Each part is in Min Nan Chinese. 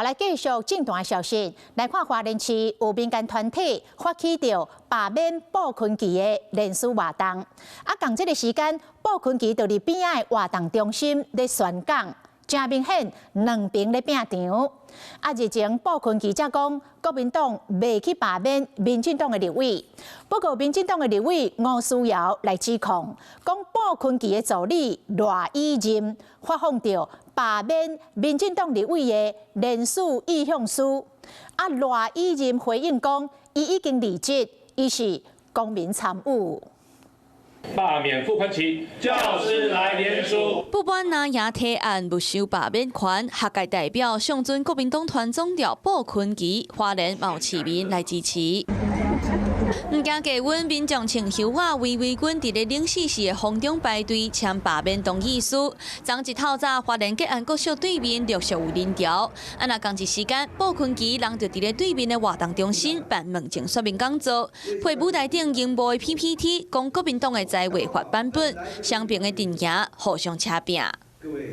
來繼續政壇消息，來看花蓮市有民間團體發起著罷免傅崐萁的連署活動。啊，仝這个時間，傅崐萁就佇邊仔的活動中心咧宣講，誠明顯兩爿咧拚場。啊，日前傅崐萁才講，國民黨袂去罷免民進黨的立委。不過，民進黨的立委吳思瑤來指控，講傅崐萁的助理賴以任發放著罷免民進黨立委的連署意向書。啊，賴以任回應講，伊已經離職，伊是公民參與。罷免傅崐萁，教師來聯署。不管藍營提案沒收罷免權，學界代表上陣國民黨團總召傅崐萁，花蓮嘛有市民來支持。毋驚低溫，民眾穿袖仔圍圍巾，佇咧冷絲絲的風中排隊簽罷免動議書。昨日透早，花蓮吉安國小對面陸續有人潮。啊，若仝一時間，傅崐萁人就佇咧對面的活動中心辦問政說明講座，配舞台頂螢幕的 PPT，講國民黨的在違法版本，雙邊的陣營互相車拚。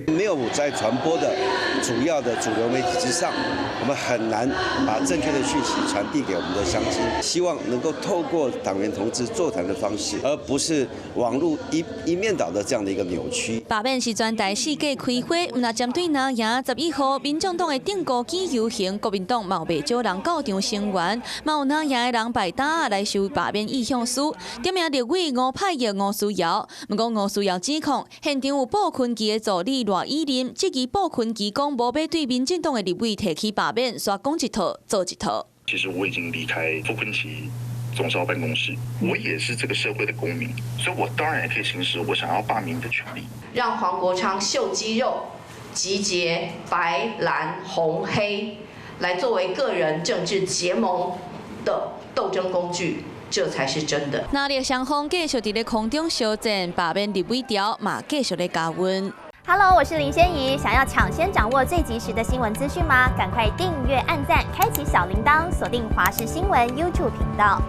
沒有在傳播的主要的主流媒體之上，我們很難把正確的訊息傳遞給我們的鄉親。希望能夠透過黨員同志座談的方式，而不是網路一面倒的這樣的一個扭曲。罷免是全台四界開花，毋但針對藍營11號民眾黨的釘孤枝遊行，國民黨嘛有袂少人到場聲援，嘛有藍營的人擺擔來收罷免意向書。點名立委吳霏玉、吳思瑤，毋過吳思瑤指控現場有傅崐萁的助理賴以任質疑傅崐萁講無欲對民進黨的立委提起罷免，煞講一套做一套。其實我已經離開傅崐萁總召辦公室，我也是這個社會的公民，所以我當然也可以行使我想要罷免的權利。讓黃國昌秀肌肉，集結白藍紅黑，來作為個人政治結盟的鬥爭工具。這才是真的。藍綠雙方繼續佇咧空中相戰，罷免立委潮嘛繼續咧加溫。 Hello，我是林仙怡，想要搶先掌握最及時的新聞資訊嗎？趕快訂閱、按讚、開啟小鈴鐺，鎖定華視新聞 YouTube 頻道。